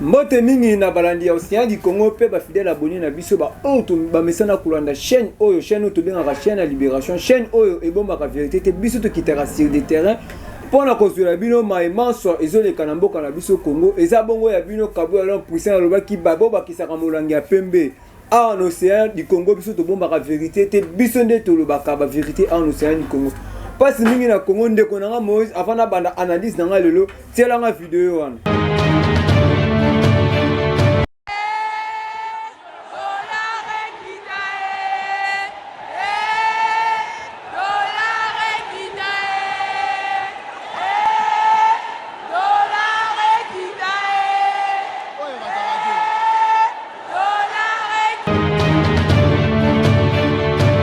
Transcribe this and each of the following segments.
Mbote mingi na balandi ya Ocean du Congo mpe ba fidèles abonnés na biso ba oyo bamesana kolanda chaîne oyo, chaîne oyo tobengaka chaîne ya libération, chaîne oyo ebombaka vérité te. Biso tokitaka sur des terrains mpo na kozwela bino maye manso ezoleka na mboka na biso Congo. Eza bongo ya bino Kabuya l'homme puissant alobaki babobakisaka molangi ya pembe awa na Ocean du Congo. Biso tobombaka vérité te, biso nde tolobaka ba vérité awa na Ocean du Congo. Mpasi mingi na Congo. Ndeko na nga Moïse, avant nabanda analyse na nga lelo, tielanga video wana.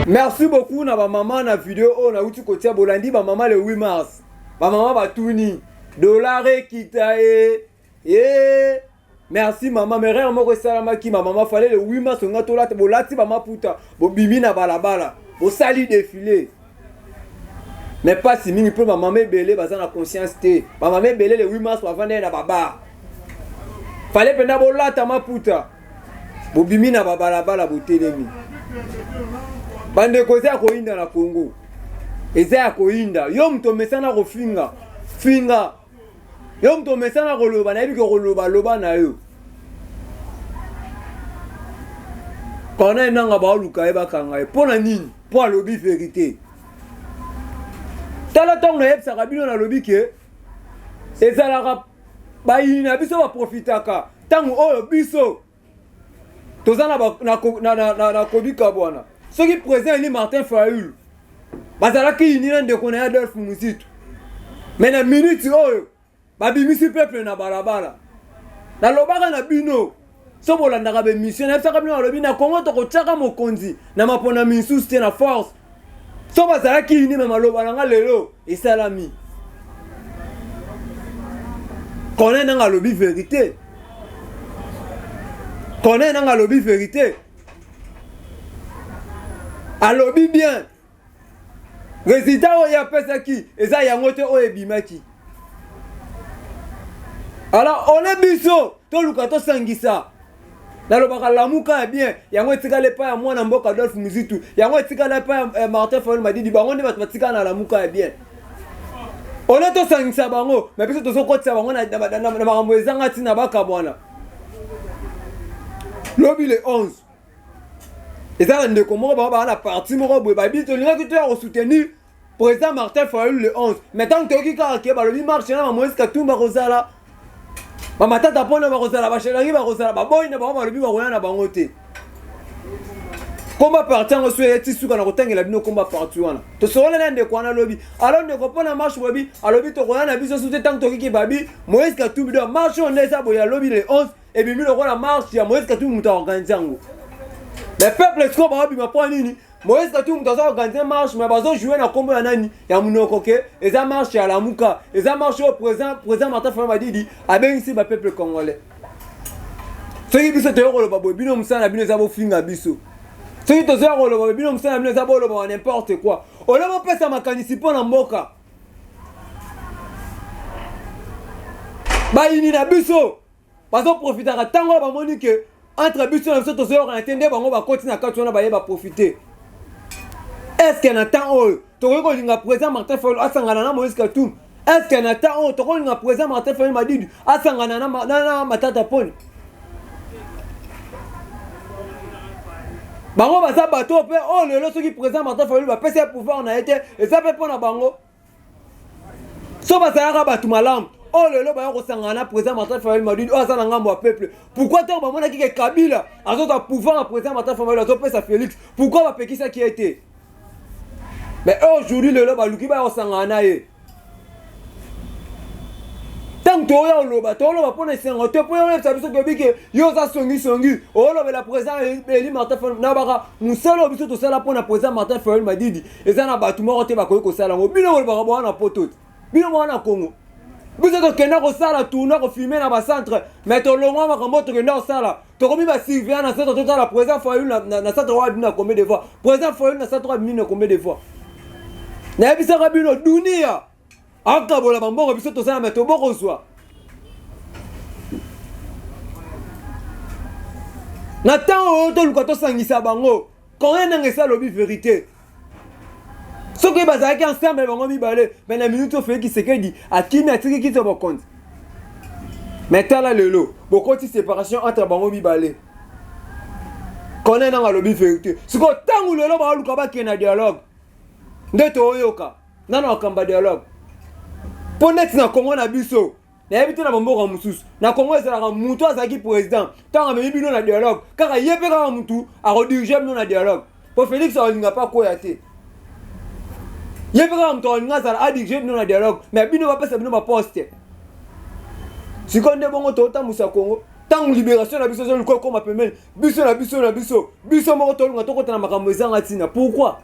Merci beaucoup na ba mama na video oyo nauti kotia. Bolandi ba mama le 8 mars, ba mama batuni dollar ekita e e. Merci mama. Mais erreur moko esalamaki, ma mama, fallait le 8 mars nga tolata, bolati bamaputa, bobimi na balabala, bosali défilé. Mais pasi mingi mpo bamama ebele baza na conscience te. Bamama ebele le 8 mars bavanda ye na babar. Fallait mpenza bolata maputa, bobimi na babalabala, botelemi. Bandeko, eza ya koyinda na Congo, eza ya koyinda. Yo moto omesana kofinga finga, yo moto omesana koloba, nayebi ke koloba loba na yo. Corneille Nanga baoluka ye, bakanga ye mpo na nini? Mpo alobi vérité. Tala, ntango nayebisaka bino, nalobi ke ezalaka bayini na biso baprofitaka ntango oyo biso toza na, na, na, na, na, na kobikabwana. Soki président élu Martin Fayulu bazalaki yini na ndeko na ye Adolphe Muzitu, mais na minute oyo babimisi peuple na balabala. Nalobaka na bino, so bolandaka baémission, nayebisaka bino, balobi na Kongo tokotiaka mokonzi na mapona misusu te na force. So bazalaki yini, mais maloba na nga lelo esalami. Corneille Nanga alobi vérité, Corneille Nanga alobi vérité, alobi bien. Résultat oyo apesaki eza yango te oyo ebimaki. Alors ole biso toluka tosangisa. Nalobaka Lamuka ya bien, yango etikala epai ya mwana mboka Adolphe Muzitu, yango etikala epai ya Martin Fayulu Madidi. Bango nde bato batikala na Lamuka ya bien. Ole tosangisa bango, mais biso tozokotisa bango na makambo ezanga ntina, bakabwana. Lobi le 11, eza na ndeko moko, bango baa na parti moko boye, babi tolingaki toya kosoutenir président Martin Fayulu le 11, mais ntango toyoki kaka ke balobi marche na bamoïse Katumbi bakozala, bamatata mpona bakozala, bashelangi bakozala, baboyi na bango, balobi bakoya na bango te. Komba parti yango so eyeti suka na kotangela bino komba parti wana. Tosolola na ndeko wana alobi alo ndeko mpo na marche, boyebi, alobi tokoya na biso su te. Ntango tokiki babi Moïse Katumbi do marche oyo nde eza boye, alobi le 11 ebimi lokola marche ya Moïse Katumbi moto aorganize yango. Mais peuple sikoyo baobima mpo nini? Moïse Katumbi moto aza organise marche, mais bazojoue na nkombo ya nani? Ya monoko ke eza marche ya Lamuka, eza marche oyo président Martin Fayulu Madidi abengisi bapeuple congolais. Soki biso toyei koloba boye, bino mosala na bino eza bofinga biso. Soki tozoya koloba boye, bino mosala na bino eza boloba wa n'importe quoi. Ole bopesa makanisi mpo na mboka, bayini na biso bazoprofitaka ntango oyo bamoni ke entre biso na biso tozoyokana te, nde bango bakoti na kati wana, baye baprofite. Est-ce na temps oyo tokoki kolinga président Martin Fayulu asangana na Moïse Katumbi? Est-ce na temps oyo tokolinga président Martin Fayulu Madidi asangana na Matata Poni? Bango baza bato mpe oyo lelo soki président Martin Fayulu bapesi ye pouvoir na ye te, eza mpe mpo na bango. So bazalaka bato malamu oyo lelo baya kosangana na président Martin Fayulu Madidi oyo aza na ngambo ya peuple, pourquoi ntango bamonaki ke Kabila azozwa pouvoir ya président Martin Fayulu, azopesa Félix, pourquoi bapekisaki ye te? Mais aujourd'hui lelo baluki baya kosangana na ye. Ntango toya oloba, toloba mpo na esengo te, mpo oyebisa biso toyebi ke yo oza songisongi, olobela président élu Martin Fayulu. Na baka mosala oyo biso tosala mpo na président Martin Fayulu Madidi, eza na bato moko te bakoki kosala yango. Bino bolobaka bowana na poto te, bino bowana na Congo. Biso tokenda kosala tourna, kofilme na bacentre, mais tolongwa makambo oyo tokenda kosala. Tokomi basurveillant na centre, totala président Fayulu na centre oyo abimi na combien de fois, président Fayulu na centre oyo abimi na combien de fois. Nayebisaka bino, dunia akabola bambongo, biso tozala, mais tobokozwa. Na ntango oyo toluka tosangisa bango, Corneille Nangaa esi alobi verite. Soki bazalaki ensemble bango mibale, mais na minute oyo Felix Tshisekedi akimi atiki kiti ya bokonzi. Mais tala lelo, bokoti separation entre bango mibale. Corneille Nangaa alobi verite. Sikoyo ntango lelo baoluka bakende na dialogue, nde toyoka nano akamba dialogue. Mpo neti na Congo na biso, nayebi te na bamboka mosusu, na Congo ezalaka motu azalaki président ntango amemi bino na dialogue, kaka ye mpe kaka motu akodirige bino na dialogue. Mpo Félix akolinga mpe akoya te, ye mpe kaka moto akolinga azala adirige bino na dialogue, mais bino bapesa bino baposte. Sikoyo nde bongo tootambwisa Congo. Ntango libération na biso ezoluka ekóma pembeni, biso na biso na biso biso moko tolinga tokota na makambo ezanga ntina. Pourquoi?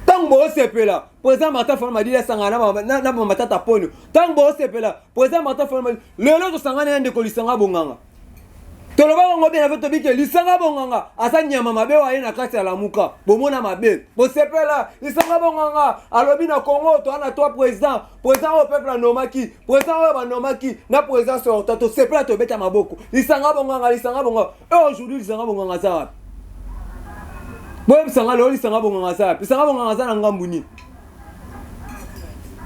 Ntango boosepela président Martin Fayulu Madidi asangana na Matata Ponyo, ntango boosepela président Martin Fayulu Madidi lelo tosangani na ndeko Lisanga Bonganga, tolobaka yango bien afe tobike Lisanga Bonganga aza nyama mabe oyo aye na kati ya Lamuka. Bomona mabe, bosepela Lisanga Bonganga alobi na Congo toa na trois président, président oyo peuple anomaki, président oyo banomaki na président sortant. Tosepela, tobeta maboko, Lisanga Bonganga, Lisanga Bonganga. E aujourd'hui Lisanga Bonganga aza wapi? Boyebisanga lelo, Lisanga Bonganga aza wapi? Lisanga Bonganga aza na ngambu nini?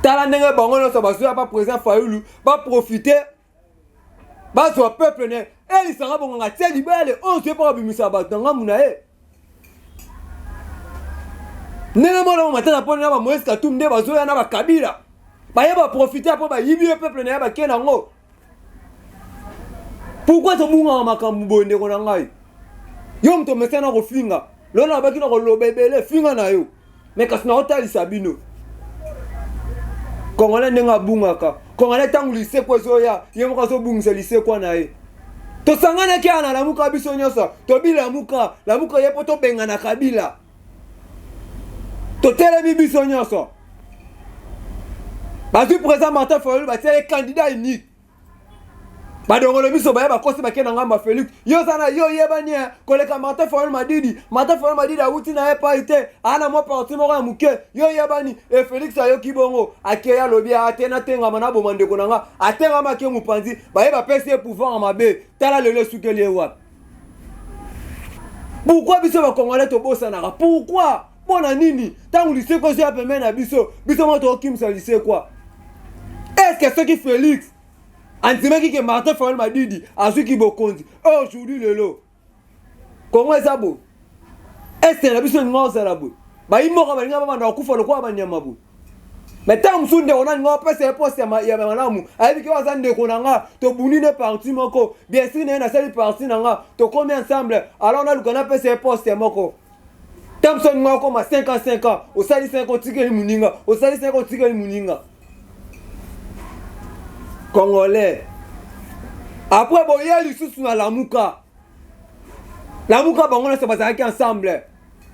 Tala ndenge bango nyonso bazoya pa président Fayulu, baprofite bazwa peuple ne. E Lisanga Bonganga tie libaya le 11 ye mpo babimisa bato na ngambu na ye. Ndenge mona Matata Mpo na baMoïse Katumbi nde bazoya na baKabila, baye baprofite mpo bayibi ye peuple na ye, bake nango. Pourquoi tobungaka makambo boye? Ndeko na ngai, yo moto omesana kofinga, lelo nabaki na koloba ebele, finga na yo, mais kasi naotalisa bino Congolais ndenge abungaka. Congolais ntango lisekwa ezoya, ye moko azobungisa lisekwa na ye. Tosanganaki awa na Lamuka, biso nyonso tobi Lamuka, Lamuka ye mpo tobengana Kabila. Totelemi biso nyonso, bazwi président Martin Fayulu, batia ye candidat unique. Badongolo biso baye bakosi, bake na ngambo ya Félix. Yo oza na yo oyebani koleka Martin Fayulu Madidi. Martin Fayulu Madidi awuti na ye pai te, aa na mwa parti moko ya moke, yo oyebani. E Félix ayoki bongo, akei, alobi ate natengama, naboma ndeko na nga. Atengama, ake mopanzi, baye bapesi ye pouvoir mabe. Tala lelo esukeli ye wapi? Pourquoi biso bacongolais tobosanaka? Pourquoi? Mpo na nini ntango lisekwa ezoya pembeni na biso, biso moko tokokimisa lisekwa? Est-ce soki Félix andimaki ke Martin Fayulu Madidi azwiki bokonzi, aujourd'hui lelo Kongo eza boye? Este na biso elinga ozala boye? Bayi mboka balinga babanda kokufa lokola banyama boye? Mais ntango mosusu ndeko na linga opesa ye poste ya malamu, ayebi ke oyo aza ndeko na nga, tobuni ne parti moko, bien sûr na ye nasali parti na nga, tokomi ensemble, alors naluka napesa ye poste moko. Ntango mosusu alinga okoma 5 ans, 5 ans, osali 5 otikeli moninga, osali 5 otikeli moninga. Congolais, après boya lisusu na Lamuka. Lamuka bango nyonso bazalaki ensemble.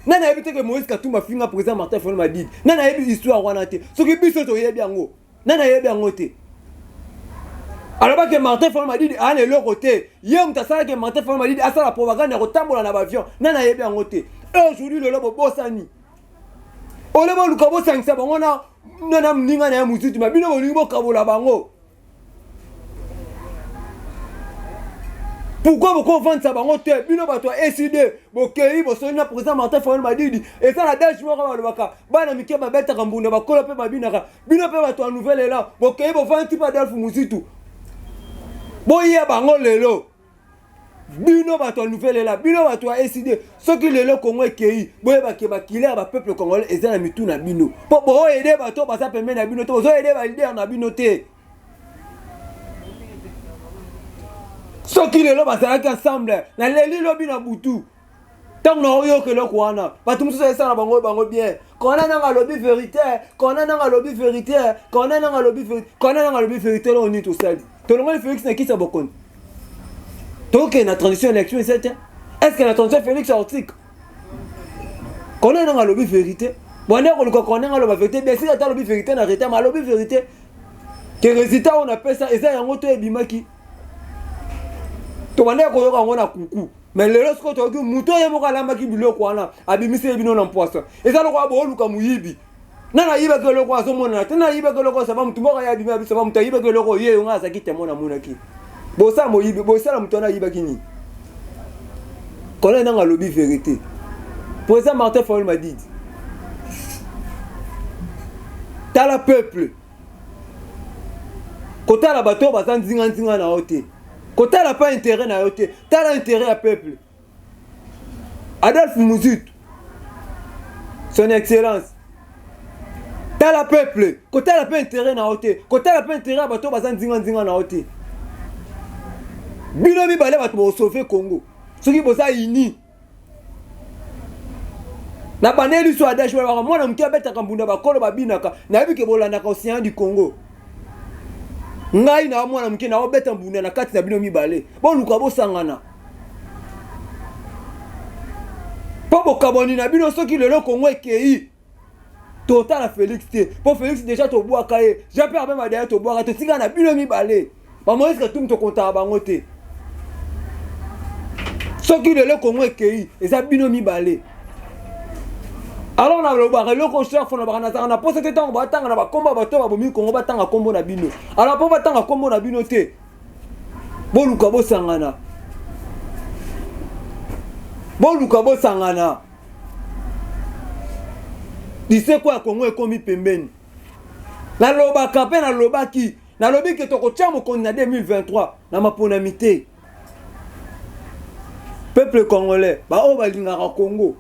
Nani ayebi te ke Moïse Katumbi afinga président Martin Fayulu Madidi? Nani ayebi histoire wana te? Soki biso toyebi yango, nani ayebi yango te? Alobaki Martin Fayulu Madidi aa na eloko te, ye moto asalaki Martin Fayulu Madidi asala propagande ya kotambola na baavion. Nani ayebi yango te? E aujourd'hui lelo bobosani. Ole boluka bosangisa bango na na moninga na ye mosusu, ma bino bolingi bokabola bango. Pourquoi bokovandisa bango te? Bino bato ya ECD bokei, bosoli na président Martin Fayulu Madidi. Eza na dage moko balobaka, bana mike babetaka mbunda, bakolo mpe babinaka. Bino mpe bato ya Nouvel Élan bokei, bovandi mpe Adolphe Muzitu, boya bango lelo. Bino bato ya Nouvel Élan, bino bato ya ECD, soki lelo Kongo ekei, boyebake bakila ya bapeuple congolais eza na mitu na bino, mpo boyede bato baza pembeni na bino te, bozoyede baleader na bino te. Soki lelo bazalaki ensemble, naleli lobi na butu ntango naoyoka eloko wana, bato mosusu esala bango bango bien. Kona nanga alobi vérité, kona nanga alobi vérité, kona nanga alobi vérité, kona nanga alobi vérité. Eloko nini tosali? Tolongoli Félix na kiti ya bokonzi, tokende na transition, élection eza te. Est ce que na transition Félix aotika? Kona nanga alobi vérité, bwande koluka kona nanga aloba vérité. Bien sûr, ata alobi vérité na retard, mais alobi vérité ke résultat oyo napesa eza yango to ebimaki. Tobandaki koyoka yango na kuku, mais lelo sikoyo toyoki moto ye moko alambaki biloko wana, abimisi ye bino na mpwasa. Eza lokola booluka moyibi. Nani ayibaki eloko? Azomonana te. Nani ayibaki eloko? Saba motu moko aye abimi biso ba moto ayibaki eloko. Ye yonga azalaki témoin, namonaki. Bosala moyibi, bosala moto wana ayibaki nini? Colonel Nanga alobi verite. Président Martin Fayulu Madidi. Tala peuple. Kotala bato oyo baza nzinga nzinga na yo te. Kotala pa intérêt na yo te. Tala intérêt ya peuple. Adolphe Muzitu. Son excellence. Tala peuple, kotala pe intérêt na yo te. Kotala pe intérêt ya bato oyo baza nzinga nzinga na yo te. Bino mibale bato bosauve Congo. Soki boza uni. Na bandeli so adage balobaka mwana moke abetaka mbunda bakolo babinaka. Nayebi ke bolandaka Océan du Congo. Ngai na mwana moke naobeta mbunda na kati na bino mibale. Boluka bosangana. Mpo bokabwani na bino soki lelo Congo ekei totala Felix te mpo Felix deja tobwaka ye Jean Pierre Bemba deja tobwaka totika na bino mibale ba Moïse Katumbi tokontaka bango te soki lelo Congo ekei eza bino mibale alors nalobaka eloko chaque fois nalobaka nazalaka na posa te ntango batanga na bakombo ya bato babomi Congo batanga kombo na bino alors mpo batanga kombo na bino te boluka bosangana boluka bosangana lisekwa ya kongo ekomi pembeni nalobaka mpe nalobaki nalobi ke tokotya mokonzi na 2023 na maponami te peuple congolais baoyo balingaka congo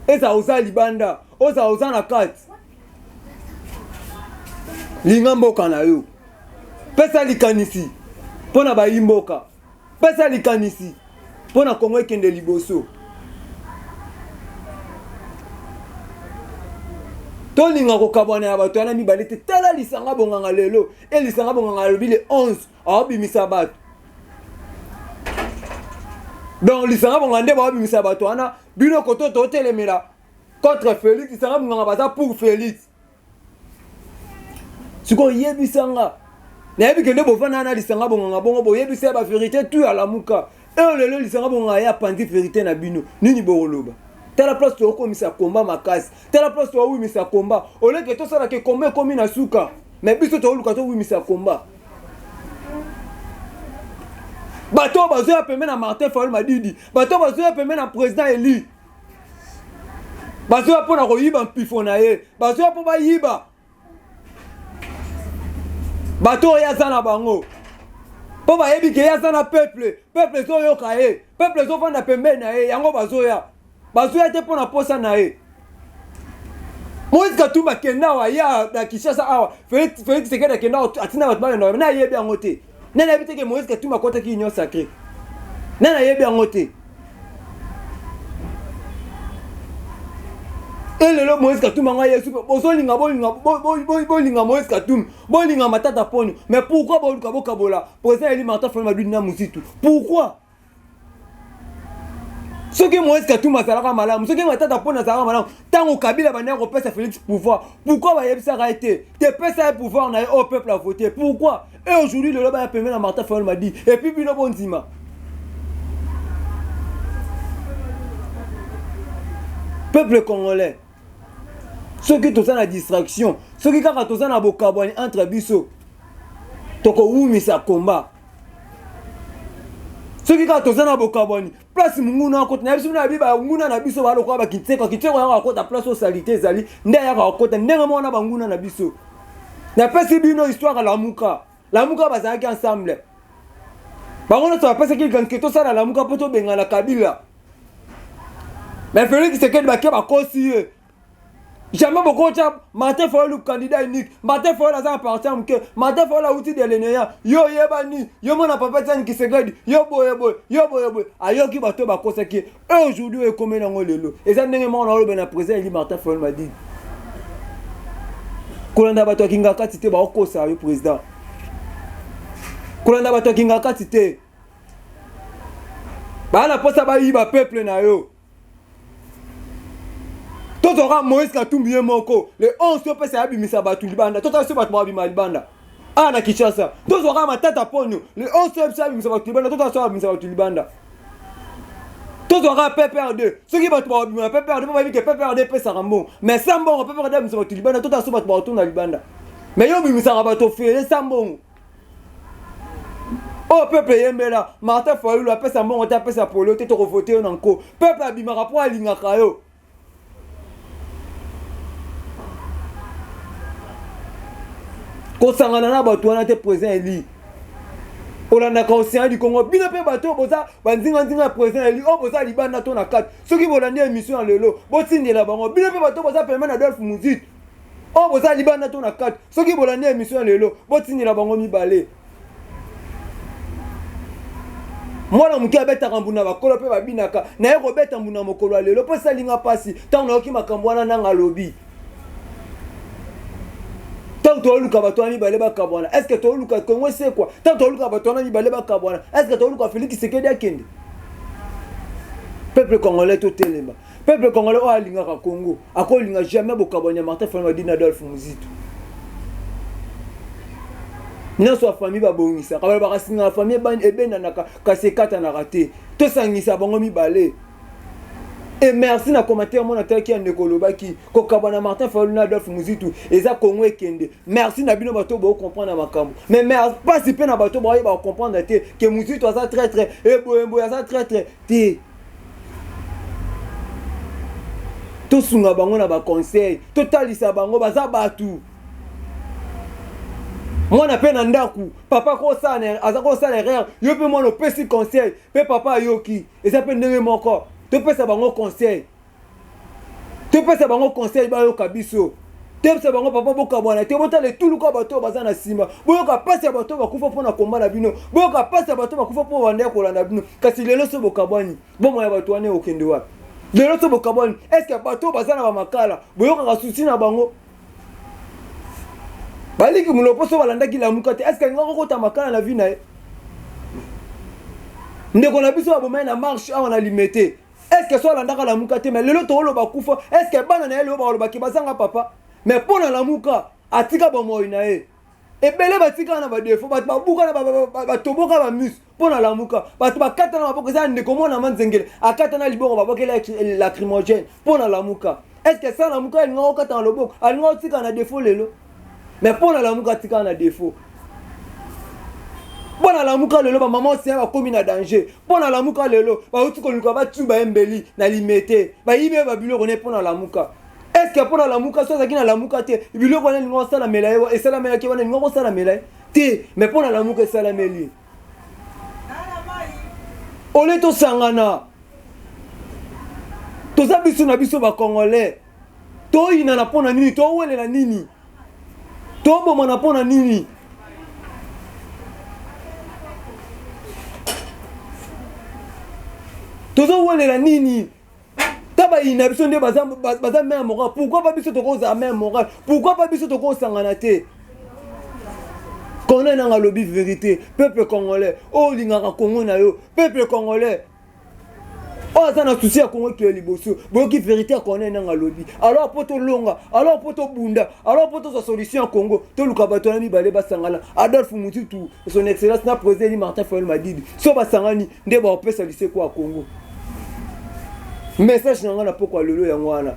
ezala oza libanda ozala oza na kati linga mboka na yo pesa likanisi mpo na bayi mboka pesa likanisi mpo na kongo ekende liboso tolinga kokabwana ya bato wana mibale te tala lisanga bonganga lelo e lisanga bonganga alobi le 11 aobimisa bato donc lisanga bonganga nde baobimisa bato wana bino koto totelemela contre Felix lisanga bonganga baza pour Felix sikoyo yebisa nga nayebi kende bovanda na lisanga bonganga bongo boyebisa ya baverité tu ya lamuka oyo lelo lisanga bonganga ye apanzi verité na bino nini bokoloba tala place tokokomisa komba makasi tala place towimisa komba oleke tosalaka komba ekomi na suka me biso toluka towimisa komba bato oyo bazoya pembe na martin fayulu madidi bato oyo bazoya pembe na président eli bazoya mpo na koyiba mpifo na ye bazoya mpo bayiba bato oyo aza na bango mpo bayebi ke ye aza na peuple peuple ezoyoka ye peuple ezofanda pembeni na ye yango bazoya bazoya te mpo na posa na ye Moïse Katumbi akenda awa ya na Kinshasa awa Félix Félix Tshisekedi akenda awa atinda bato bakenda na ayebi yango te nani ayebi te ke Moïse Katumbi akotaki Union Sacrée nani ayebi yango te e lelo Moïse Katumbi yango aye supe bozolinga bolinga bolinga Moïse Katumbi bolinga Matata Ponyo mais pourquoi boluka bokabola président Eli Martin Fayulu Madidi na Muzitu pourquoi soki moïse katumbi azalaka malamu soki matata mpona azalaka malamu ntango kabila bandaki kopesa félix pouvoir pourquoi bayebisaka ye te te pesa ye pouvoir na ye oyo peuple a vote pourquoi et aujourd'hui lelo baya pembe na martin fayol madi et puis bino bondima peuple congolais soki toza na distraction soki kaka toza na bokabwani entre biso tokowumisa combat soki kaka toza na bokabwani place monguna akota na biso na bi banguna na biso balokola bakintseko kintseko yaka akota place oyo salite ezali nde ayaka akota ndenge moko na banguna na biso napesi bino histoire lamuka lamuka bazalaki ensemble bango nyonso bapesaki likanisi tosala lamuka mpo tobengana kabila mais felix tshisekedi bake bakosi ye jamais bokotya martin fayulu candidat unique martin fayulu aza na parti ya moke martin fayulu awuti deleneya yo oyebani yo mona papa tiani kisekedi yo boye boye yo boye boye ayoki bato oyo bakosaki ye e aujourd'hui oyo ekomeli yango lelo eza ndenge moko na oloba na président eli martin fayulu madidi kolanda bato ya kingakati te baokosa yo président kolanda bato ya kingakati te baa na mposa bayiba peuple na yo tozwaka moïse katumbi ye moko le 11 topesa ye abimisa bato libanda totala so bato bakobima libanda awa na kinshasa tozwaka matata ponyo le 11 toyebisa abimisa bato libanda totala so abimisa bato libanda tozwaka pprd soki bato bakobima na pprd mpo bayebi ke pprd epesaka mbongo mais sa mbongo pprd abimisa bato libanda totala so bato bakotuna libanda mais yo obimisaka bato ofele sa mbongo. Oyo peuple eyembela Martin Fayulu apesa mbongo te apesa polo te tokovote yo na nko. Peuple abimaka mpo alingaka yo. Kosangana na bato wana te président Eli. Olandaka Océan du Congo bino mpe bato oyo boza banzinganzinga ya président Eli oyo boza libanda to na kati soki bolandi émission ya lelo botindela bango bino mpe bato oyo boza pembeni na Adolphe Muzito oyo boza libanda to na kati soki bolandi émission ya lelo botindela bango mibale mwana moke abetaka mbuna bakolo mpe babinaka naye kobeta mbuna mokolo ya lelo mpo esalinga mpasi ntango nayoki makambo wana nanga alobi ntango tooluka bato wana mibale bakabwana estce tooluka kongo esekwa ntango tooluka bato wana mibale bakabwana estce tooluka felix tshisekedi akende peuple congolais totelema Peuple congolais oyo alingaka Congo akolinga jamais bokabwani ya Martin Fayulu Madidi na Adolphe Muzito. Nyonso ya famille babongisaka, balobaka singa ya famille ebendanaka kasi ekatanaka te. Tosangisa bango mibale. Et merci na commentaire mona talaki ya ndeko olobaki kokabwana Martin Fayulu na Adolphe Muzitu eza Congo ekende. Merci na bino bato bo comprendre makambo. Mais merci pasi pe na bato ba comprendre te que Muzitu aza traître et boyembo aza traître te. Tosunga bango na ba conseil, totalisa bango baza batu. Mwana pe na ndaku, papa kosala aza kosala erreur, yo pe mwana opesi conseil, pe papa ayoki, eza pe ndenge moko. Topesa bango conseil. Topesa bango conseil bayoka biso. Topesa bango papa bokabwana te, botala etuluka bato oyo baza na nsima, boyoka mpasi ya bato oyo bakufa mpo na komba na bino, boyoka mpasi ya bato bakufa mpo banda ya kolanda bino. Kasi lelo so bokabwani, bomoi ya bato wana ekokende wapi? Lelo so bokabwani, eske bato oyo baza na bamakala boyokaka susi na bango? Baliki mulopo so balandaki lamuka te, eske alingaka kokota makala na vie na ye? Ndeko na biso babomai na marche awa na Limete, est-ce que so alandaka lamuka te? Mais lelo tooloba kufa, est-ce que bana na ye lelo bakoloba ke bazanga papa? Mais mpo na lamuka atika bomoi na ye. Ebele batikala na badefo, bato babuka na batoboka ba mus mpo na lamuka, bato bakata na maboko. Eza ndeko mwana manzengele akata na liboko, babwakela lacrymogène mpo na lamuka. Est-ce que sa lamuka alingaka kokata na loboko, alingaka kotikala na defo lelo? Mais mpo na lamuka atikala na defo. Mpo na lamuka lelo bamama oseya bakomi na danger. Mpo na lamuka lelo bauti koluka batuba ye mbeli na limete, bayibi ye babiloko ne mpo na lamuka. Est-ce que mpo na lamuka so azalaki na lamuka te, biloko wana elinga kosalamela ye, esalamelaki wana elinga kosalamela ye te? Mais mpo na lamuka esalameli. Ole tosangana, toza biso na biso ba congolais, toyinana mpo na nini? Towelela nini? Tobomana mpo na nini? Tozowelela nini? Ta bayina biso nde baza, baza même moral. Pourquoi pas biso tokozala même moral? Pourquoi pas biso tokosangana te? Corneille Nangaa alobi vérité. Peuple congolais oyo olingaka Congo na yo, peuple congolais oyo aza na souci ya Congo ekele liboso, boyoki vérité ya Corneille Nangaa alobi. Alors po tolonga, alors po tobunda, alors po tozwa solution ya Congo, toluka bato wana mibale basangana, Adolphe Muzito son excellence na président Eli Martin Fayulu Madidi. So basangani nde bakopesa liseko ya Congo. Message na ngai na pokwa lelo yango wana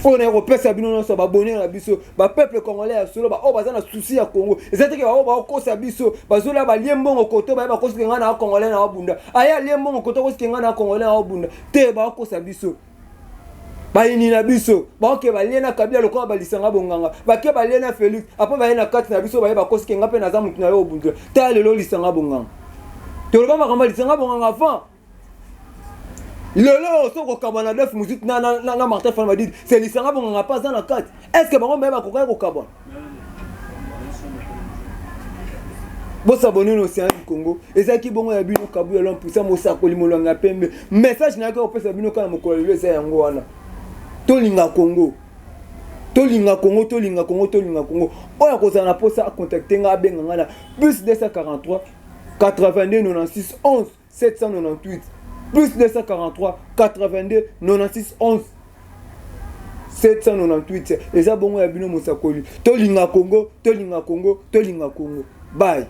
oyo naye kopesa bino nyonso babone na biso bapeuple congolais ya solo baoyo baza na souci ya Congo. Eza teke baoyo bakokosa biso, bazolia balie mbongo koto baye bakosike ngai na congolais na babunda, aye alie mbongo koto akosike ngai na congolais na babunda te, bakokosa biso bayini na biso baoke balie na Kabila lokola balisanga bonganga, bake balie na Felix apres baye na kati na biso baye bakosike ngai mpe naza motu na yo obundela. Tala lelo lisanga bonganga, toloba makambo ya lisanga bonganga avant lelo soki kokabwana na Adolphe Muzito na, na, na, na Martin Fayulu Madidi, c'est lisanga bonganga mpe aza na kati. Est ce que bango mpe bakokaki kokabwana? Bosabone na Océan du Congo. Ezalaki bongo ya bino Kabuya l'homme puissant, mosakoli molongi ya pembe. Message nayaki kopesa bino kaka na mokolo lelo eza yango wana. Tolinga Congo, tolinga Congo, tolinga Congo, tolinga Congo. Oyo akozala na posa acontacte nga, abenga nga na plus 243 82 96 11 798, plus 243 82 96 11 798. Eza bongo ya bino mosakoli. Tolinga Congo, tolinga Congo, tolinga Congo. Bye.